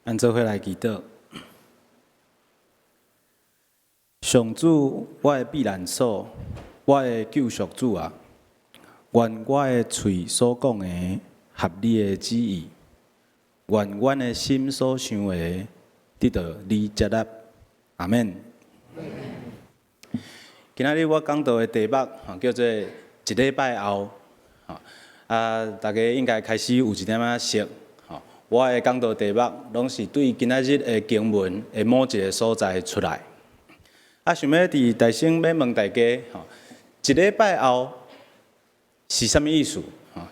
咱做伙來祈禱。上主，我的避難所，我的救贖主啊，願我的喙所講的合你的旨意，願阮的心所想的得著你接納。阿們。今仔日我講道的題目吼叫做一禮拜後，啊，大家應該開始有一點仔熟。我的講道題目攏是對今仔日的經文的某一個所在出來。啊，想欲佇台先欲問大家，吼，一禮拜後是啥物意思？吼，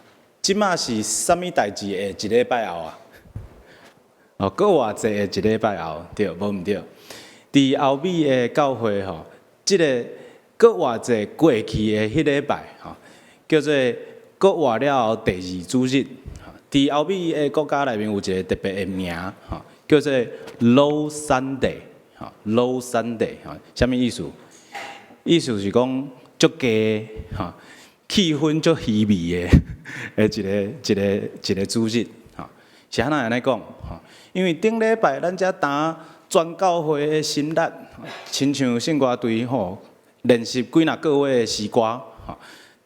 這馬是啥物代誌的一禮拜後啊？哦，復活節的一禮拜後，對，無毋對？佇歐美的教會吼，這個復活節過去的彼禮拜，吼，叫做復活了後第二主日。佇歐美的國家內面有一個特別的名，吼，叫做 Low Sunday，吼，Low Sunday，吼，啥物意思？意思是講足低，吼，氣氛足稀微的的一个一个一个主日，吼，是按怎按呢講？吼，因為頂禮拜咱才擔全教會的心力，親像聖歌隊吼練習幾若個月的詩歌，吼。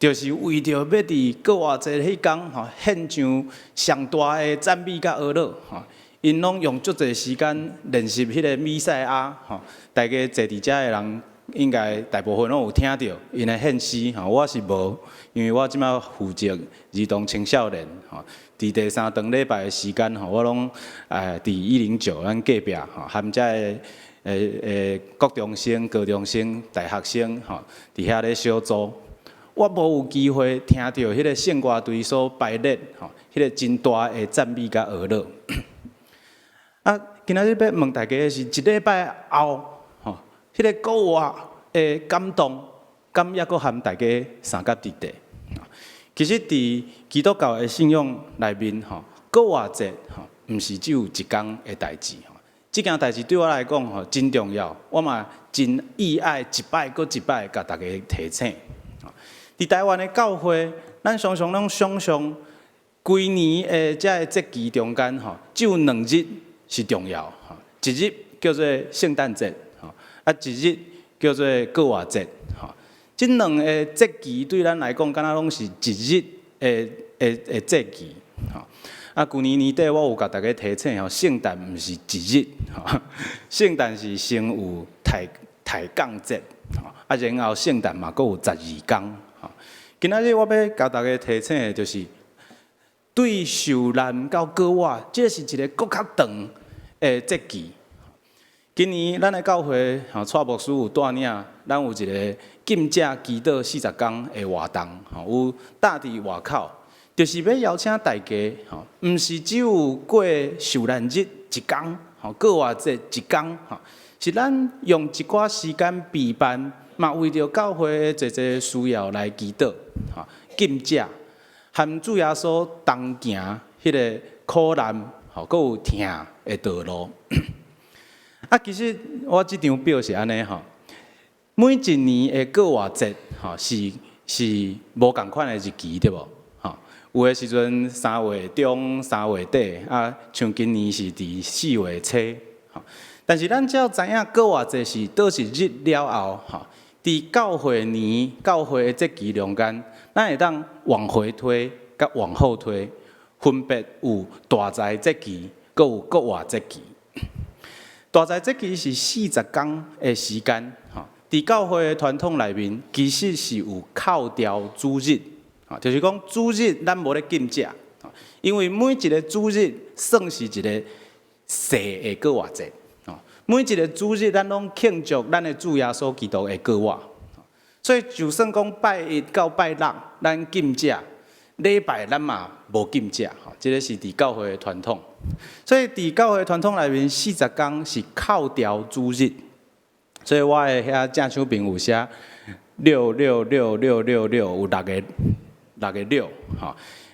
就是為著欲佇復活節彼工吼獻上上大的讚美佮哀樂吼，𪜶攏用足濟時間練習彼个彌賽亞吼，大家坐佇遮的人應該大部分攏有聽著𪜶的獻詩吼，我是無，因為我這馬負責兒童青少年吼，佇第三頓禮拜的時間吼，我攏佇109咱隔壁吼，含遮的國中生、高中生、大學生吼，佇遐咧小組。我無有機會聽著彼个聖歌隊所排列吼，彼个真大的讚美佮哀樂。啊，今仔日欲問大家的是，一禮拜後吼，彼个復活的感動，敢猶閣和大家相佮佇咧？其實，佇基督教的信仰內面吼，復活節吼，毋是只有一工的代誌吼。這件代誌對我來講吼真重要，我嘛真意愛一擺閣一擺共大家提醒。佇台灣的教會，咱常常攏想像規年的這个節期中間吼，只有兩日是重要，吼，一日叫做聖誕節，吼，啊，一日叫做復活節，吼。這兩个節期對咱來講，敢若攏是一日的的的節期，吼。啊，舊年年底我有共大家提醒吼，聖誕毋是一日，吼，聖誕是先有抬抬槓節，吼，啊，然後聖誕嘛，閣有12工。今仔日我欲共大家提醒的，就是對受難到復活，這是一个閣較長的節期。今年咱的教會吼，蔡牧師有帶領，咱有一个禁食祈禱40工的活動，吼，有搭佇外口，就是欲邀請大家，吼，毋是只有過受難日一工，吼，復活節一工，吼，是咱用一寡時間備辦。嘛，為著教會的濟濟需要來祈禱，吼，禁食，和主耶穌同行彼个苦難，吼，閣有疼的道路。啊，其實我這張表是按呢吼，每一年的復活節，吼，是是無仝款的日期，對無？吼，有的時陣3月中、3月底，啊，像今年是佇4月初，吼。但是咱只要知影復活節是佗一日了後，吼。佇教會年、教會的節期中間，咱會當往回推，佮往後推，分別有大齋節期，閣有復活節期。大齋節期是40工的時間，吼。佇教會的傳統內面，其實是有扣掉主日，就是講主日咱無咧禁食，因為每一個主日算是一個細的復活節。每一個主日，咱攏慶祝咱的主耶穌基督的復活。所以，就算講拜一到拜六，咱禁食；禮拜咱嘛無禁食。吼，這個是佇教會的傳統。所以，佇教會傳統內面，四十工是扣掉主日。所以，我的遐正手邊有寫六六六六六六，有六个六个六，吼，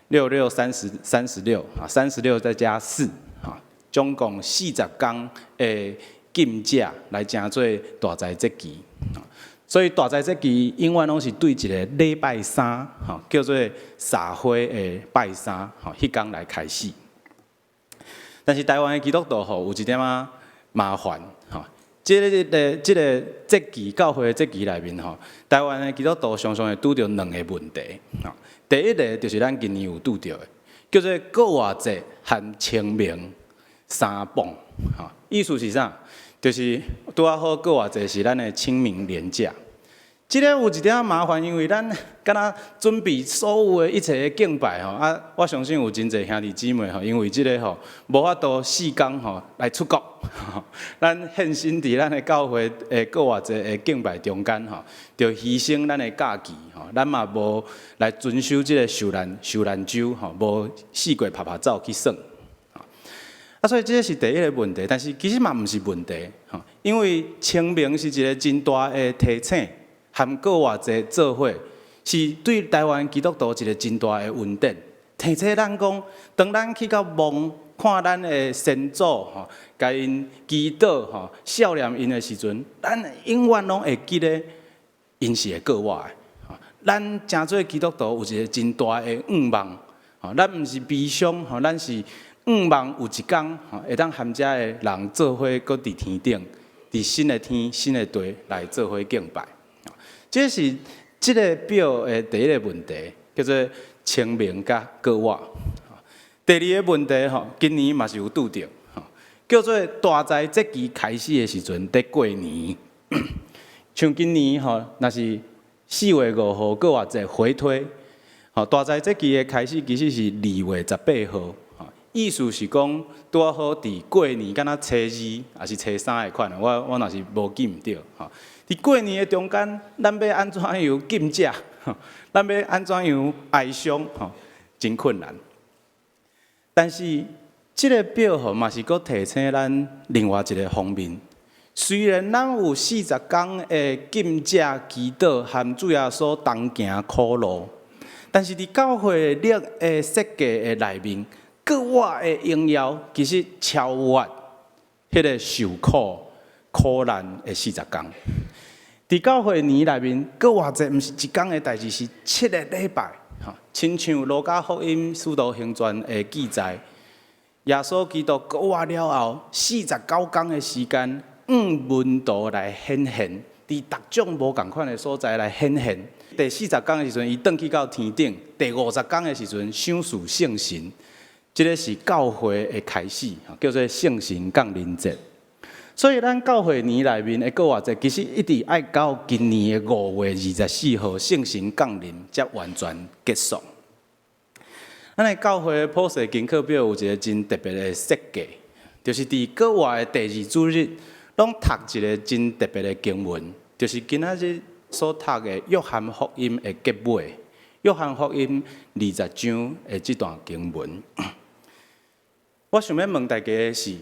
六六三十三十六，啊，三十六再加四，吼，總共四十工的禁食來成做大齋節期，所以大齋節期永遠攏是對一个禮拜三，吼，叫做撒花的拜三，吼，彼工來開始。但是台灣的基督徒吼有一點仔麻煩吼，這個節期教會的節期內面吼，台灣的基督徒常常會拄著兩个問題。吼，第一个就是咱今年有拄著的，叫做復活節和清明相碰。吼，意思是啥？就是拄仔好復活節是咱的清明連假。這个有一點仔麻煩，因為咱敢若準備所有的一切的敬拜吼，啊，我相信有真濟兄弟姊妹吼，因為這个吼無法度四工吼來出國，咱獻身佇咱的教會的復活節的敬拜中間吼，就犧牲咱的假期吼，咱嘛無來遵守這個受難週吼，無四界拍拍走去耍。啊，所以這个是第一个問題，但是其實嘛毋是問題吼，因為清明是一个真大的提醒。和復活節做伙，是對台灣基督徒一个真大的恩典。提醒咱講，當咱去到墓看咱的先祖吼，共𪜶祈禱吼，數念𪜶的時陣，咱永遠攏會記得𪜶是會過活的。咱成做基督徒有一个真大的願望，吼，咱毋是悲傷，吼，咱是願望有一工吼，會當和遮的人做伙，閣佇天頂，佇新的天、新的地來做伙敬拜。這是這个表的第一个問題，叫做清明佮復活。第二个問題吼，今年嘛是有拄著，叫做大齋節期開始的時陣，佇過年。像今年吼，若是4月5號復活節回推，吼，大齋節期的開始其實是2月18號，意思是講拄仔好佇過年，敢若初二抑是初三的款，我若是無記毋著吼。佇過年的中間，咱欲按怎樣禁食？咱欲按怎樣哀傷？吼，真困難。但是這个表吼嘛是閣提醒咱另外一个方面。雖然咱有40工的禁食祈禱和主耶穌同行苦路，但是佇教會曆的設計的內面，復活的榮耀其實超越彼个受苦苦難的四十工。佇教會年內面，復活節毋是一工的代誌，是7个禮拜。吼，親像路加福音使徒行傳的記載，耶穌基督復活了後，49工的時間，向門徒來顯現，佇逐種無仝款的所在來顯現。第40工的時陣，伊轉去到天頂；第50工的時陣，賞賜聖神。這个是教會的開始，叫做聖神降臨節。所以，咱教會年內面的復活節，其實一直愛到今年的5月24號聖神降臨，才完全結束。咱的教會的普世經課表有一个真特別的設計，就是佇復活的第二主日，攏讀一个真特別的經文，就是今仔日所讀的約翰福音的結尾，約翰福音20章的這段經文。我想欲問大家的是，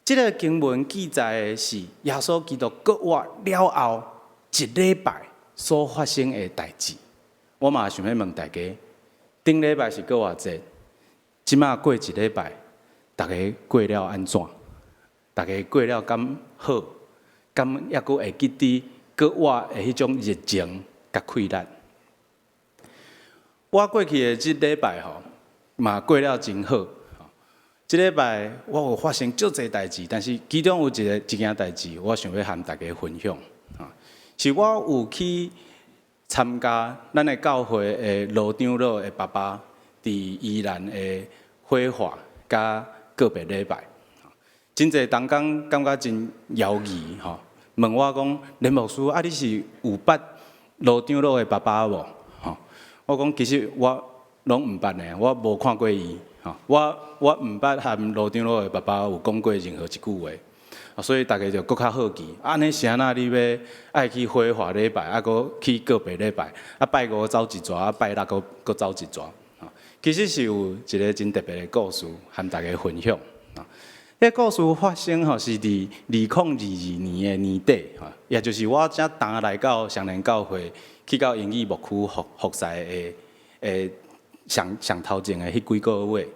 這个經文記載的是耶穌基督復活了後一禮拜所發生的代誌。我嘛想欲問大家，頂禮拜是復活節，這馬過一禮拜，大家過了按怎？大家過了敢好？敢猶閣會記得復活的彼種熱情佮氣力？我過去的這禮拜吼，嘛過了真好。這禮拜我有發生足濟代誌，但是其中有一件代誌，我想欲和大家分享。是我有去參加咱的教會的羅長老的爸爸佇宜蘭的火化佮告別禮拜。真濟同工感覺真猶疑吼，問我講：連牧師啊，你是有捌羅長老的爸爸無？吼，我講其實我攏毋捌呢，我無看過伊。我毋捌和羅長老的爸爸有講過任何一句話，所以大家就閣較好奇，按呢是按怎你欲愛去火化禮拜，啊，閣去告別禮拜，啊拜五走一逝，啊拜六閣閣走一逝，其實是有一个真特別的故事和大家分享。這个故事發生吼是佇2022年的年底，也就是我才剛來到雙連教會，去到英語牧區服侍的上上頭前的彼幾個月。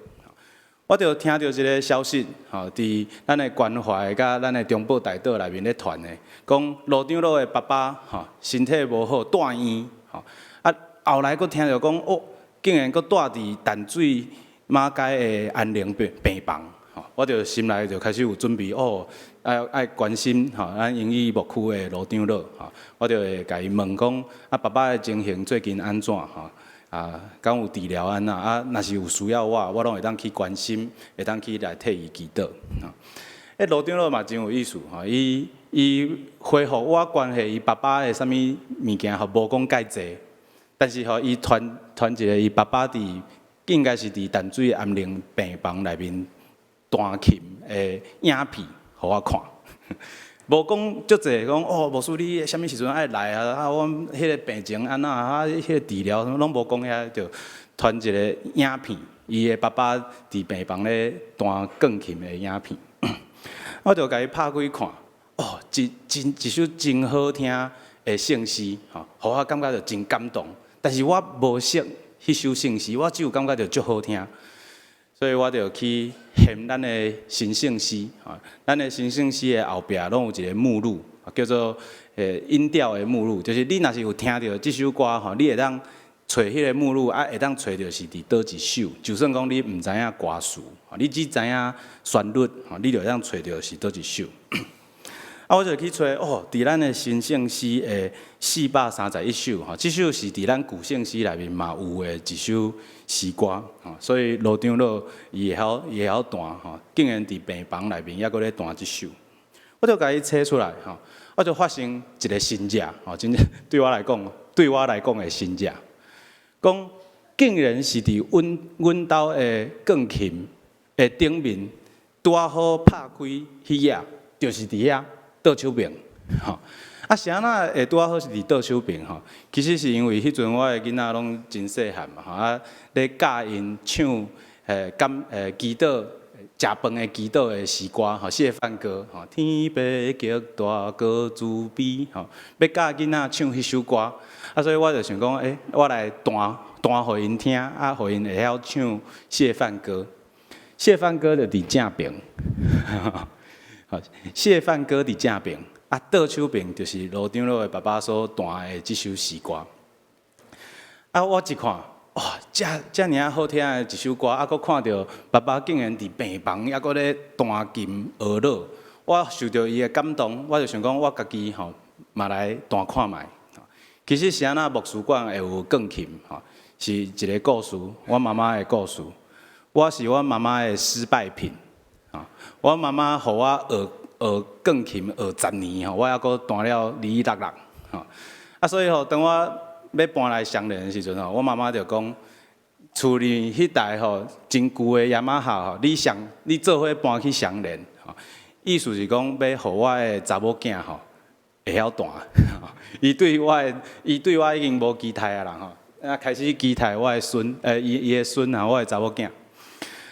我就聽著一个消息，吼，佇咱的關懷佮咱的中報大道內面咧傳的，講羅長老的爸爸吼身體無好，住院，吼，啊後來閣聽著講，哦，竟然閣蹛佇淡水馬偕的安寧病房，吼，吼，我就心內就開始有準備，哦，愛愛關心吼，咱英語牧區的盧長老，吼，我就會共伊問講，啊，爸爸的情形最近按怎？吼，啊，敢有治療按怎？啊，若是有需要我，我攏會當去關心，會當去來替伊祈禱。吼，彼盧長老嘛真有意思，吼，伊伊回覆我關係伊爸爸的啥物物件，吼，無講蓋濟，但是吼，伊傳傳一個伊爸爸佇應該是佇淡水安寧病房內面彈琴的影片，予我看。無講足濟，講哦，牧師你啥物時陣愛來啊？啊，阮彼个病情按怎啊？彼个治療攏無講遐，就傳一个影片，伊的爸爸佇病房咧彈鋼琴的影片。我就共伊拍開看，哦，一真一首真好聽的聖詩，吼，予我感覺著真感動。但是我無識彼首聖詩，我只有感覺著足好聽，所以我就去現咱的新聖詩，吼，咱的新聖詩的後壁攏有一個目錄，叫做音調的目錄，就是你若是有聽著這首歌吼，你會當揣彼个目錄，啊，會當揣著是佇佗一首。就算講你毋知影歌詞，你只知影旋律，吼，你就會當揣著是佗一首。啊，我就去揣哦，佇咱的新聖詩的431首，吼，這首是佇咱舊聖詩內面嘛有的一首詩歌，吼，所以盧長老伊會曉伊會曉彈，吼，竟然佇病房內面猶閣咧彈這首，我就共伊揣出來，吼，我就發生一个神跡，吼，真正對我來講，對我來講的神跡，講竟然是佇阮阮兜的鋼琴的頂面，拄仔好拍開彼頁，就是佇遐。倒手邊，吼，啊，是按怎會拄仔好是佇倒手邊吼？其實是因為彼陣我的囡仔攏真細漢嘛，吼啊，咧教𪜶唱感祈禱食飯的祈禱的詩歌，吼，謝飯歌，吼，天父極大閣慈悲，吼，欲教囡仔唱彼首歌，啊，所以我就想講，欸，我來彈彈予𪜶聽，啊，予𪜶會曉唱謝飯歌。謝飯歌就佇正爿。好，謝飯歌佇正爿，啊，倒手爿就是盧長老的爸爸所彈的這首詩歌。啊，我一看，哇，遮遮爾仔好聽的一首歌，啊，閣看著爸爸竟然佇病房猶閣咧彈琴學樂，我受著伊的感動，我就想講，我家己吼嘛來彈看覓。其實是按怎牧師館會有鋼琴，吼，是一个故事，我媽媽的故事。我是我媽媽的失敗品。我媽媽予我學學鋼琴學10年吼，我猶閣彈了離離落落吼。啊，所以吼，當我欲搬來雙連的時陣吼，我媽媽就講，厝裡彼台吼真舊的雅馬哈吼，你上你做伙搬去雙連吼，意思是講欲予我的查某囝吼會曉彈。伊對我的，伊對我已經無期待啊啦吼，啊開始期待我的孫，伊伊的孫啊，我的查某囝。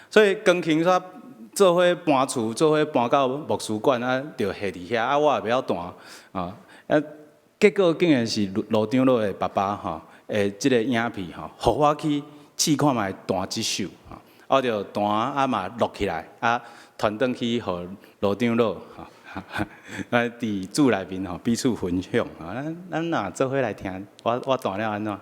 所以鋼琴煞做伙搬厝，做伙搬到牧師館啊，就下佇遐啊，我也袂曉彈啊，啊，結果竟然是盧長老的爸爸吼，的這个影片吼，予我去試看覓彈這首，我就彈啊嘛錄起來，啊傳轉去予盧長老吼，啊佇組內面吼彼此分享，啊，咱咱若做伙來聽，我我彈了按怎？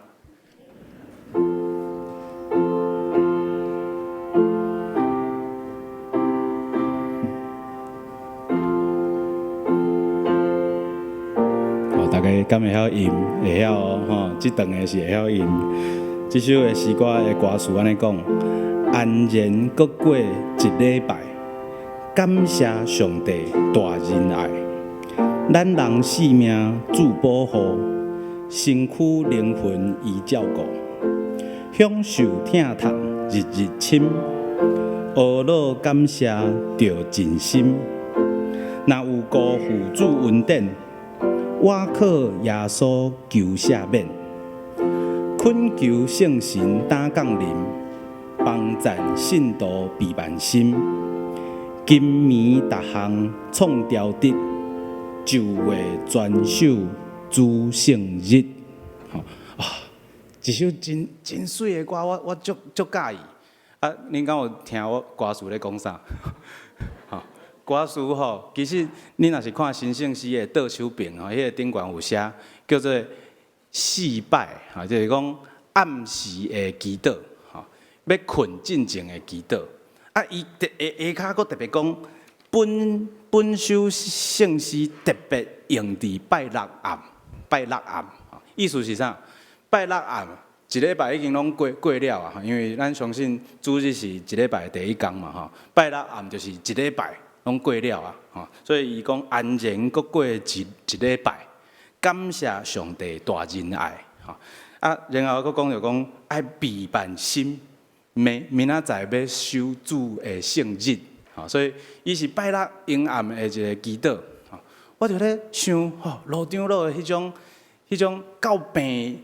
大家敢會曉吟？會曉哦，吼，這段的是會曉吟。這首的詩歌的歌詞按呢講：安然閣過一禮拜，感謝上帝大仁愛。咱人性命主保護，身軀靈魂伊照顧，享受疼痛日日深，呵咾感謝著盡心。若有辜負主恩典，我靠耶穌求赦免，懇求聖神擔降臨，幫贊信徒備萬心，金暝逐項創調得，晝夜專守主聖日。吼啊，一首真真媠的歌，我我足足佮意。啊，恁敢有聽我歌詞咧講啥？吼，歌詞吼，其實恁若是看新聖詩的倒手爿吼，彼个頂懸有寫叫做四擺，吼，就是講暗時的祈禱，吼，欲睏進前的祈禱。啊，伊特下下跤閣特別講，本首聖詩特別用佇拜六暗，拜六暗，意思是啥？拜六暗一禮拜已經攏過了啊，因為咱相信主日是一禮拜第一工嘛，吼。拜六暗就是一禮拜攏過了啊，吼。所以伊講安然閣過一禮拜，感謝上帝大仁愛，吼。啊，然後閣講就講愛備辦心，明仔載欲守主的聖日，吼。所以伊是拜六陰暗的一个祈禱，吼。我就咧想，吼，盧長老的彼種到病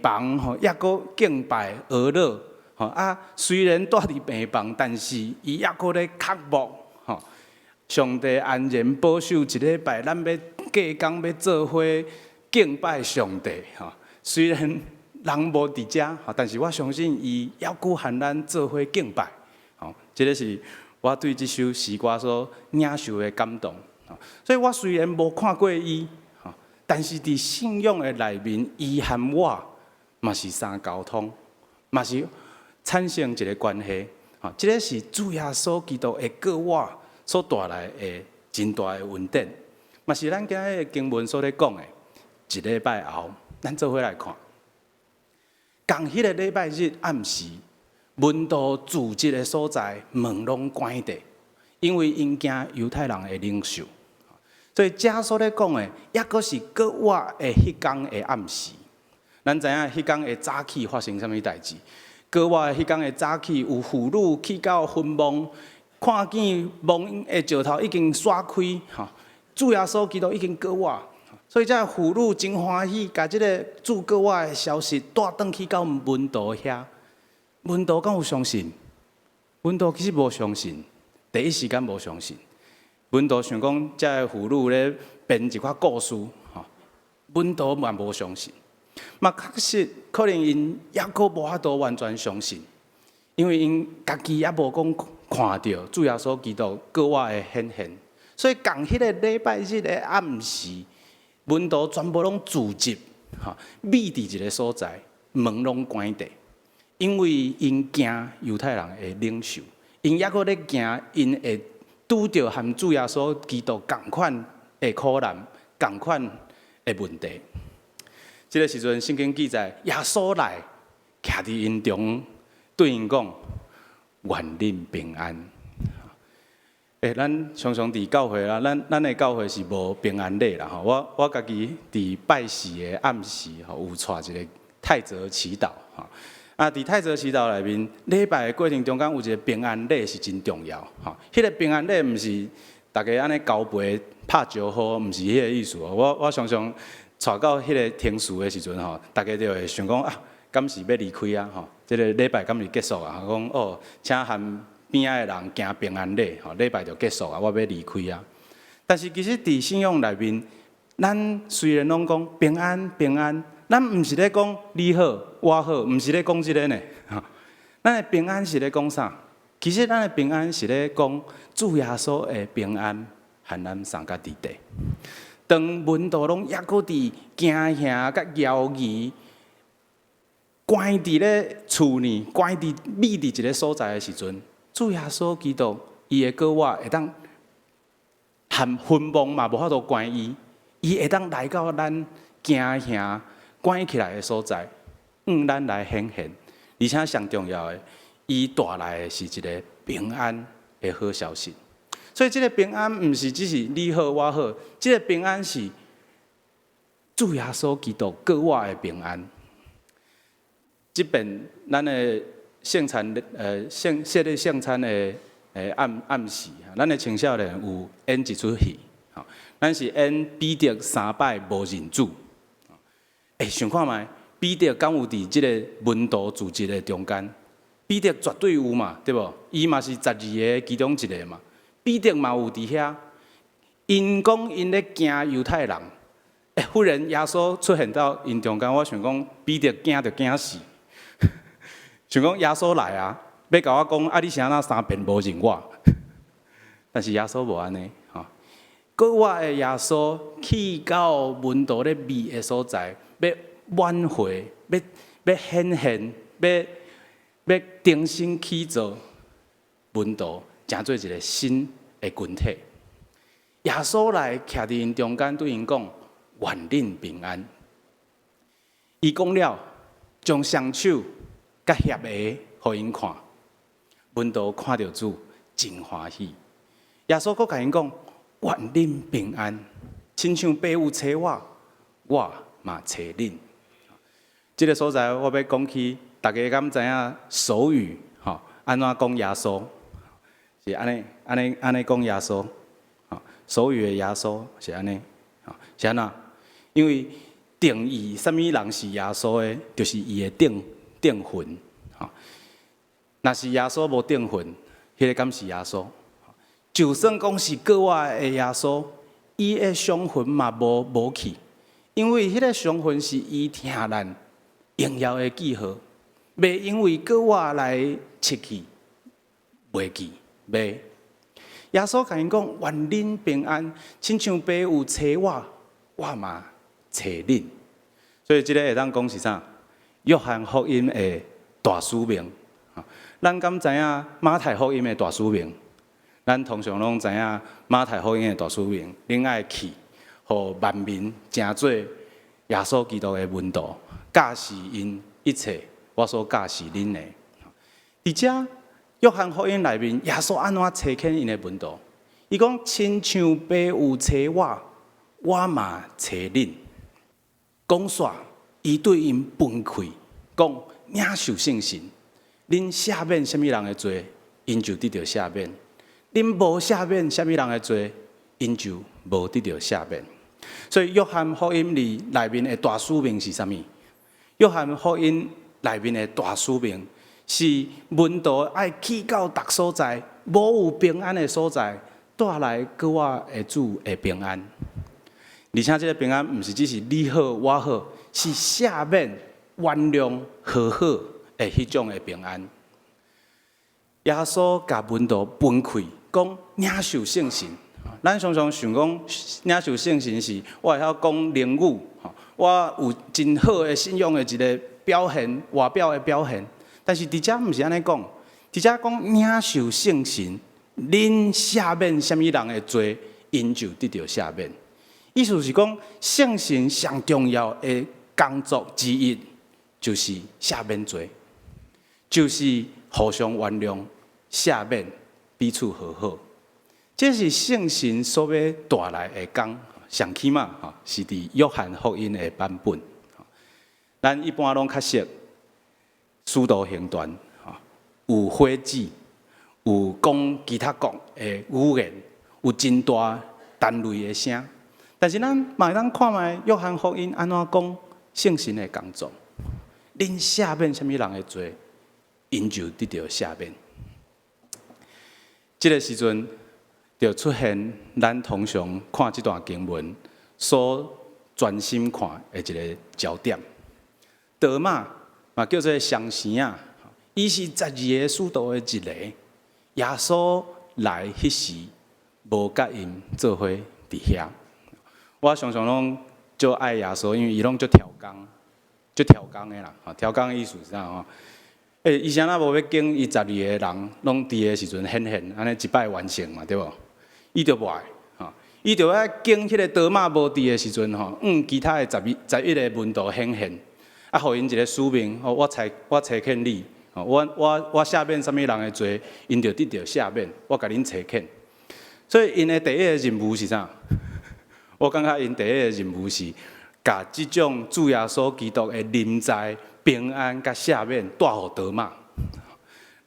房吼，猶閣敬拜哀樂，吼啊！雖然蹛佇病房，但是伊猶閣咧渴慕，吼。上帝安然保守一禮拜，咱欲隔工欲做伙敬拜上帝，吼。雖然人無佇遮，吼，但是我相信伊猶閣和咱做伙敬拜，吼。這个是我對這首詩歌所領受的感動，所以我雖然無看過伊。但是佇信仰的內面，伊和我嘛是相溝通，嘛是產生一个關係。吼，這个是主耶穌基督的過活所帶來的真大的恩典，嘛是咱今日的經文所咧講的。一禮拜後，咱做伙來看，仝彼个禮拜日暗時，門徒聚集的所在門攏關著，因為𪜶驚猶太人的領袖。所以這所咧講的，猶閣是過活的彼工的暗時。咱知影彼工的早起發生啥物代誌？過活的彼工的早起，有婦女去到墳墓，看見墓的石頭已經徙開，吼，主耶穌基督已經過活，所以這個婦女真歡喜，共這个主過活的消息帶轉去到門徒遐。門徒敢有相信？門徒其實無相信，第一時間無相信。門徒想講，這个婦女咧編一寡故事，吼，門徒嘛無相信。嘛確實可能𪜶猶閣無法度完全相信，因為𪜶家己猶無講看著主耶穌基督過活的顯現，所以仝彼个禮拜日的暗時，門徒全部攏聚集，吼，覕佇一个所在，門攏關著，因為𪜶驚猶太人的領袖，𪜶猶閣咧驚𪜶會拄著和主耶穌基督仝款的苦難、仝款的問題。這个時陣，聖經記載，耶穌來，徛佇𪜶中，對𪜶講：願恁平安。欸，咱常常佇教會啦，咱的教會是無平安禮啦吼。我家己佇拜四的暗時吼，有帶一个泰澤祈禱吼。啊，佇泰澤祈禱內面，禮拜的過程中間有一个平安禮是真重要吼。彼个平安禮毋是逐家按呢交杯拍招呼，毋是彼个意思哦。我常常帶到彼个程序的時陣吼，逐家就會想講啊，敢是欲離開啊吼？這个禮拜敢是結束啊？講哦，請和邊仔的人行平安禮，吼，禮拜就結束啊，我欲離開啊。但是其實佇信仰內面，咱雖然攏講平安平安，咱毋是咧講你好我好，毋是咧講這个呢。咱的平安是咧講啥？其實咱的平安是咧講主耶穌的平安，和咱相佮佇底。當門徒攏猶閣佇驚嚇佮猶疑，關佇咧厝裡，關佇覕佇一个所在的時陣，主耶穌基督伊的過活會當和墳墓嘛無法度關伊，伊會當來到咱驚嚇關起來的所在，向咱來顯現。而且上重要的，伊帶來的是一个平安的好消息。所以，這个平安毋是只是你好我好，這个平安是主耶穌基督過活的平安。這邊咱的聖餐，聖餐的暗時，咱的青少年有演一齣戲，吼，咱是演彼得三擺無認主。欸，想看覓，彼得敢有佇這个門徒聚集的中間？彼得絕對有嘛，對無？伊嘛是十二个其中一个嘛。彼得嘛有佇遐，𪜶講𪜶咧驚猶太人，欸，忽然耶穌出現到𪜶中間，我想講彼得驚就驚死，想講耶穌來啊，欲共我講啊，你是按怎三遍無認我？但是耶穌無按呢，吼，過活的耶穌去到門徒咧覕的所在，欲挽回，欲顯現，欲重新起造。門徒成做一个新的群體。耶穌來徛佇𪜶中間，對𪜶講：願恁平安。伊講了，將雙手佮脅下予𪜶看。門徒看著主，真歡喜。耶穌閣共𪜶講：願恁平安，親像爸有差我，我嘛差恁。這个所在我欲講起，大家敢知影手語吼按怎講耶穌？是按呢按呢按呢講耶穌，吼，手語的耶穌是按呢，吼，是按怎？因為定義啥物人是耶穌的，就是伊的釘釘痕，吼。若是耶穌無釘痕，彼个敢是耶穌？就算講是閣活的耶穌，伊的傷痕嘛無無去，因為彼个傷痕是伊疼難榮耀的記號，袂因為閣活來拭去，袂記，袂。耶穌共𪜶講：願恁平安，親像爸有差我，我嘛差恁。所以這个會當講是啥？約翰福音的大使命。咱敢知影馬太福音的大使命？咱通常攏知影馬太福音的大使命，恁愛去，予萬民成做耶穌基督的門徒，教示𪜶一切我所教示恁的。佇遮約翰福音內面，耶穌按怎差遣𪜶的門徒？伊講：親像爸有差我，我嘛差恁。講煞，伊對𪜶分氣，講領受聖神。恁赦免啥物人的罪，𪜶就得著赦免；恁無赦免啥物人的罪，𪜶就無得著赦免。所以約翰福音裡內面的大使命是啥物？約翰福音內面的大使命是門徒愛去到逐所在，無有平安的所在，帶來閣活的主的平安。而且這个平安毋是只是你好我好，是赦免、原諒、和好的彼種的平安。耶穌共門徒分氣，講領受聖神。咱常常想講領受聖神是我會曉講靈語，我有真好的信仰的一个表現，外表的表現。但是佇遮毋是按呢講，佇遮講領受聖神，恁赦免啥物人的罪，𪜶就得著赦免。意思是講，聖神上重要的工作之一，就是赦免罪，就是互相原諒、赦免、彼此和好。這是聖神所欲帶來的工，上起碼吼是佇約翰福音的版本。咱一般攏較熟《使徒行傳》，吼有火子，有講其他國的語言，有真大單位的聲。但是咱嘛會當看覓約翰福音按怎講聖神的工作，恁赦免啥物人的罪，𪜶就得著赦免。這个時陣就出現咱通常看這段經文所專心看的一个焦點。多馬嘛叫做雙生仔，伊是十二个使徒的一个。耶穌來彼時，無佮𪜶做伙佇遐。我常常攏足愛耶穌，因為伊攏足超工，足超工的啦。吼，超工的意思是啥吼？欸，伊啥若無欲揀伊十二個人攏佇的時陣顯現，按呢一擺完成嘛，對無？伊就無愛，吼，伊就愛揀彼个多馬無佇的時陣吼，其他的11個門徒顯現，啊，予𪜶一个使命，吼，我差遣你，吼，我赦免啥物人的罪，𪜶就得著赦免，我共恁差遣。所以𪜶的第一个任務是啥？我感覺𪜶第一个任務是，共這種主耶穌基督的臨在、平安佮赦免帶予多馬。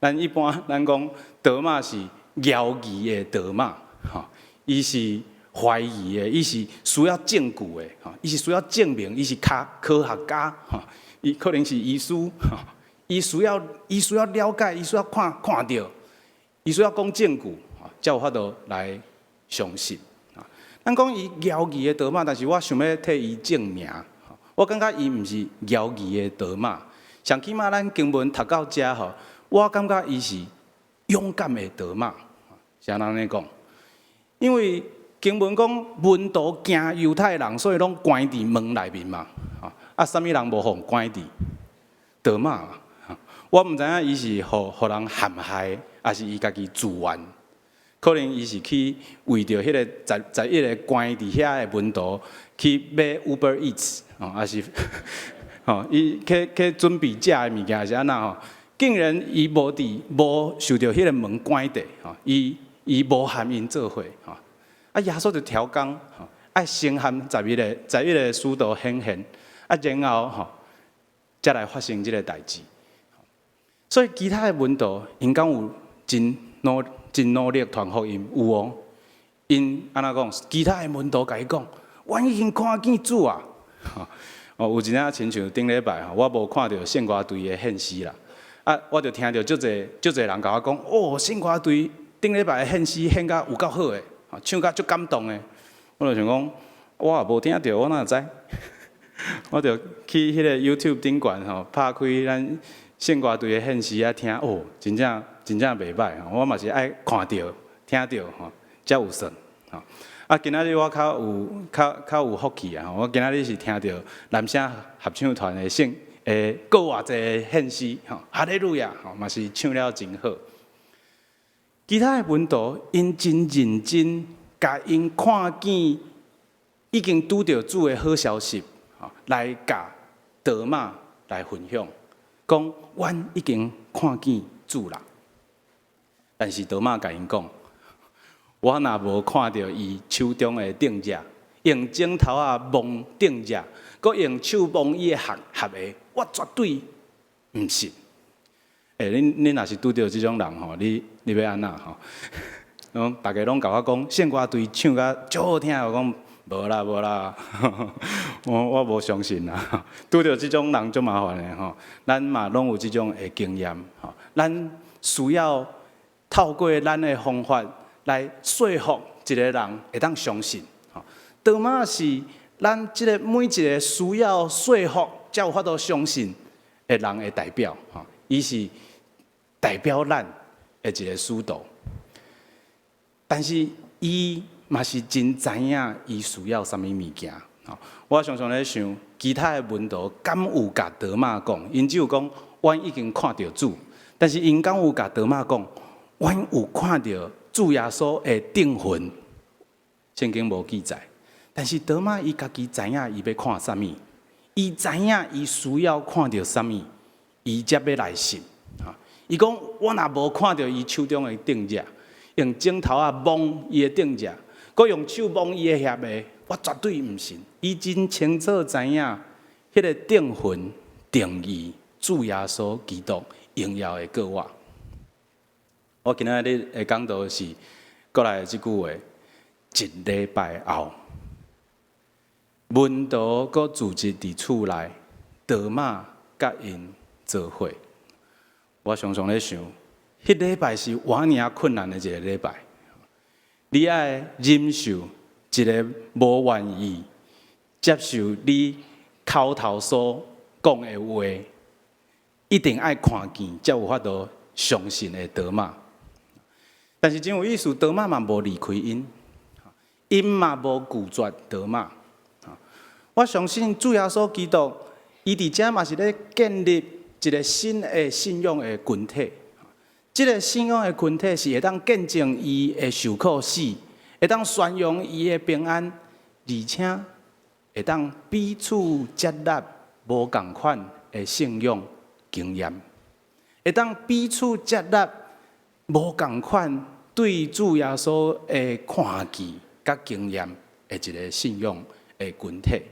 咱一般咱講多馬是猶疑的多馬，吼，伊是懷疑的，伊是需要證據的，吼，伊是需要證明，伊是科學家，吼，伊可能是醫師，吼，伊需要了解，伊需要看著，伊需要講證據，吼，才有法度來相信。咱講伊猶疑的多馬，但是我想欲替伊正名。我感覺伊毋是猶疑的多馬，上起碼咱經文讀到遮吼，我感覺伊是勇敢的多馬。是按呢講？因為經文講門徒驚猶太人，所以攏關佇門內面嘛。啊，啥物人無予關佇？多馬嘛。我毋知影伊是予人陷害，抑是伊家己自願？可能伊是去為著彼個十一個關佇遐的門徒去買 Uber Eats，吼，抑是吼，伊去準備食的物件，抑是按怎吼？竟然伊無受著彼个門關著，吼，伊無和𪜶做伙，吼。啊，耶穌就刁工，吼，愛先和十一個使徒顯現，啊，然後吼，才來發生這个代誌。所以其他的門徒，𪜶敢有真努力傳福音？有哦。𪜶按怎講？其他的門徒共伊講：阮已經看見主啊！哦，有一領親像頂禮拜吼，我無看著聖歌隊的獻詩啦。啊，我就聽著足濟足濟人共我講：哦，聖歌隊頂禮拜的獻詩獻甲有夠好的，唱甲足感動的。我就想講，我也無聽著，我哪會知？我就去彼个 YouTube 頂懸吼，拍開咱聖歌隊的獻詩啊聽，哦，真正真正袂䆀吼！我嘛是愛看著、聽著吼，才有算吼。啊，今仔日我較有福氣啊！我今仔日是聽著南城合唱團的聖閣偌濟獻詩吼，哈利路亞吼，嘛是唱了真好。其他的門徒𪜶真認真，共𪜶看見已經拄著主的好消息，吼，來共多馬來分享，講阮已經看見主啦。但是多馬共𪜶講：我若無看著伊手中的釘跡，用指頭仔摸釘跡，閣用手摸伊的額額的，我絕對毋信。欸，恁若是拄著這種人吼，你欲按怎吼？攏逐家攏共我講，聖歌隊唱甲足好聽，我講無啦無啦，我無相信啦。拄著這種人足麻煩的吼，咱嘛攏有這種的經驗吼，咱需要透過咱的方法來說服一個人會當相信。多馬是咱這个每一个需要說服才有法度相信的人的代表，吼，伊是代表咱的一个使徒。但是伊嘛是真知影伊需要啥物物件。我常常咧想，其他的門徒敢有共多馬講？𪜶只有講，阮已經看著主，但是𪜶敢有共多馬講，阮有看著主耶穌的釘痕？聖經無記載。但是多馬伊家己知影伊欲看啥物，伊知影伊需要看著啥物，伊才欲來信。伊講，我若無看著伊手中的釘跡，用指頭仔摸伊的釘跡，閣用手摸伊的額的，我絕對毋信。伊真清楚知影，彼个釘痕定義主耶穌基督榮耀的過往。我今仔日的講道是過來的這句話：一禮拜後，門徒閣聚集佇厝內，多馬佮𪜶做伙。我常常咧想，彼禮拜是偌爾困難的一个禮拜。你愛忍受一个無願意接受你口頭所講的話，一定愛看見，才有法度相信的多馬。但是真有意思，多馬嘛無離開𪜶，𪜶嘛無拒絕多馬。我相信主耶穌基督，伊佇遮嘛是咧建立一个新的信仰的群體。這个信仰的群體是會當見證伊的受苦死，會當宣揚伊的平安，而且會當彼此接納無仝款的信仰經驗，會當彼此接納無仝款對主耶穌的看見佮經驗的一个信仰的群體。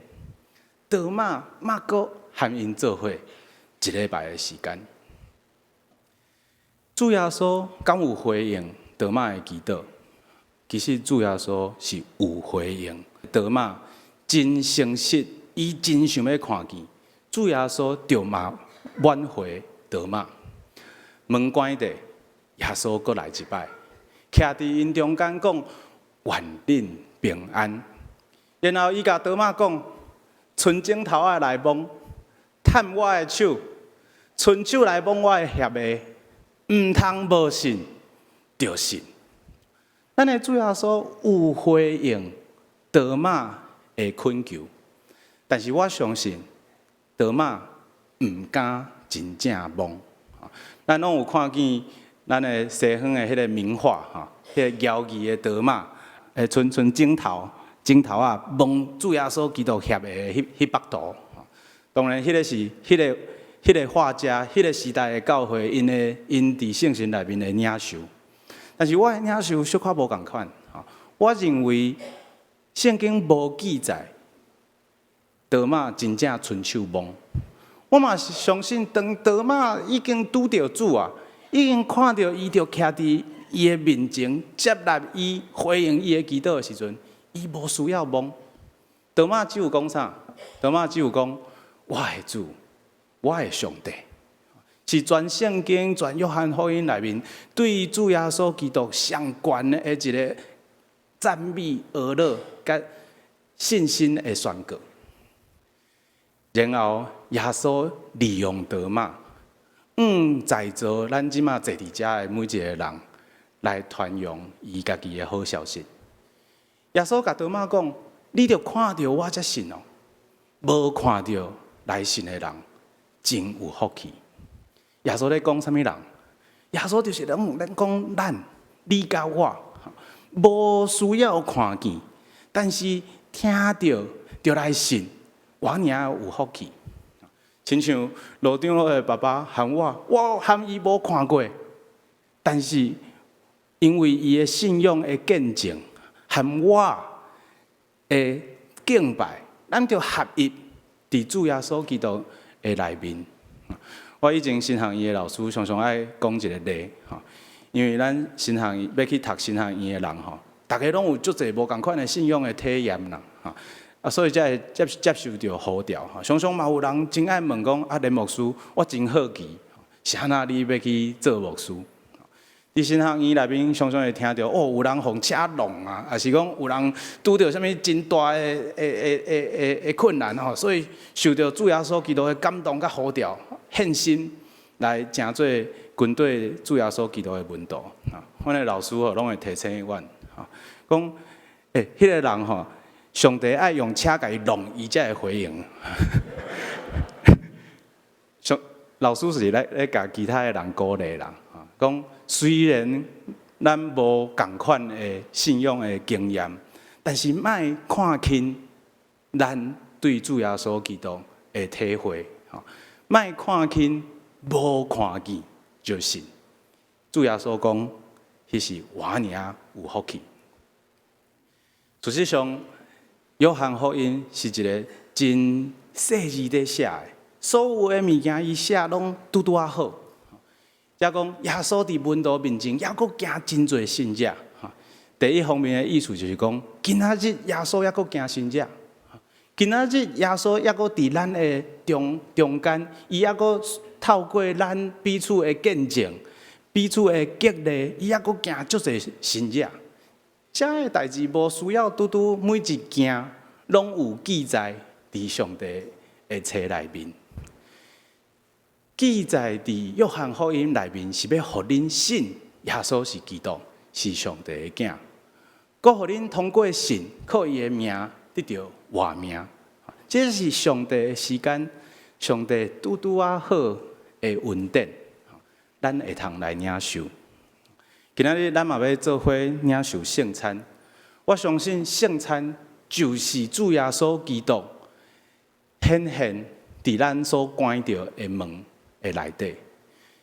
多馬嘛閣和𪜶做伙一禮拜的時間，主耶穌敢有回應多馬的祈禱？其實主耶穌是有回應多馬，真誠實，伊真想欲看見主耶穌，就嘛挽回多馬。門關著，耶穌閣來一擺，徛佇𪜶中間講：願恁平安。然後伊共多馬講：伸指頭仔來摸，探我的手，伸手來摸我的額的，毋通無信，著信。咱的主耶穌有回應多馬的懇求，但是我相信多馬毋敢真正摸。咱攏有看見咱的西方的彼个名畫吼，彼个搖字的多馬，會伸伸指頭，指頭仔摸主耶穌基督翕的彼幅圖。當然，彼个是彼個畫家，彼個時代的教會，𪜶佇聖神內面的領受。但是我的領受小可無仝款，吼。我認為聖經無記載多馬真正伸手摸。我嘛是相信，當多馬已經拄著主啊，已經看著伊就徛佇伊的面前，接納伊，回應伊的祈禱的時陣，伊無需要摸。多馬只有講啥？多馬只有講：我的主，我的上帝。是全聖經、全約翰福音內面對主耶穌基督上懸的一個讚美、呵咾、佮信心的宣告。然後耶穌利用多馬，向在座咱這馬坐佇遮的每一個人來傳揚伊家己的好消息。耶穌共多馬講：你著看著我才信哦，無看著來信的人真有福氣。耶穌咧講啥物人？耶穌就是攏咧講咱，你佮我，無需要看見，但是聽著就來信，我爾有福氣。親像羅長老的爸爸和我，我和伊無看過，但是因為伊的信仰的見證和我的敬拜，咱就合一佇主耶穌基督的內面。我以前神學院的老師常常愛講一個例，吼，因為咱神學院欲去讀神學院的人吼，逐家攏有足濟無仝款的信仰的體驗啦，吼，啊，所以才會接受著呼召。常常嘛有人真愛問講，啊，連牧師，我真好奇，是按怎你欲去做牧師？佇神學院內面，常常會聽著哦，有人予車挵啊，抑是講有人拄著啥物真大的困難吼，所以受著主耶穌基督的感動佮呼召，獻身來成做跟綴主耶穌基督的門徒。啊，阮的老師吼攏會提醒阮，吼，講，欸，彼個人吼，上帝愛用車共伊挵，伊才會回應。上老師是咧共其他的人鼓勵啦，講雖然咱無仝款的信仰的經驗，但是莫看輕咱對主耶穌基督的體會，吼，莫看輕無看見就信。主耶穌講，彼是偌爾有福氣。事實上，約翰福音是一個真細膩咧寫的，所有的物件伊寫攏拄拄仔好。才講耶穌佇門徒面前，猶閣行真濟神跡。第一方面的意思就是講，今仔日耶穌猶閣行神跡。今仔日耶穌猶閣佇咱的中間，伊猶閣透過咱彼此的見證、彼此的激勵，伊猶閣行足濟神跡。這个代誌無需要拄拄每一件攏有記載佇上帝的冊內面。記載佇約翰福音內面，是欲予恁信耶穌是基督，是上帝的囝，閣予恁通過信靠伊的名得著活命。這是上帝的時間，上帝拄拄仔好的恩典，咱會通來領受。今仔日咱嘛欲做伙領受聖餐，我相信聖餐就是主耶穌基督顯現佇咱所關著的門的內底。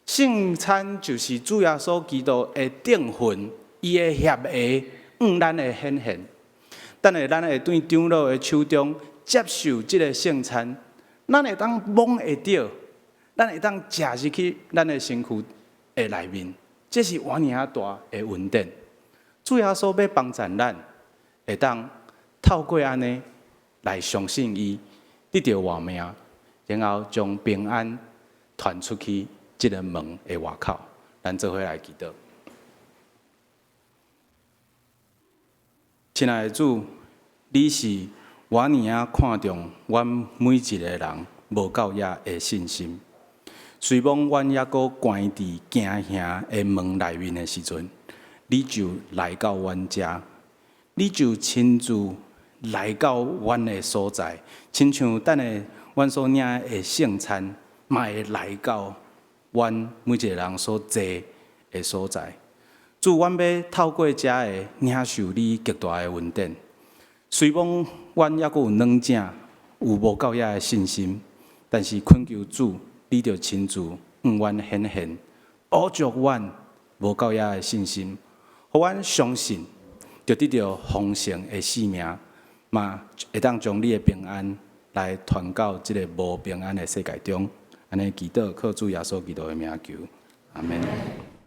聖餐就是主耶穌基督的定魂，伊的協會向咱的顯現。等下咱會對長老的手中接受這個聖餐，咱會當摸會著，咱會當食入去咱的身軀的內面。這是偌爾大的恩典。主耶穌欲幫助咱，會當透過按呢來相信伊，得著活命，然後將平安傳出去這个門的外口。咱做伙來祈禱。親愛的主，你是偌爾看重阮每一个人無夠額的信心。雖罔阮猶閣關佇驚嚇的門內面的時陣，你就來到阮遮，你就親自來到阮的所在，親像等下阮所領的聖餐，嘛會來到阮每一个人所坐的所在。主，阮欲透過遮个領受你極大的恩典。雖罔阮猶閣有軟正，有無夠額的信心，但是懇求主，你著親自向阮顯現，補足阮無夠額的信心，予阮相信，著得著豐盛的性命，嘛會當將你的平安來傳到這个無平安的世界中。按呢祈禱，靠主耶穌基督的名求，阿門。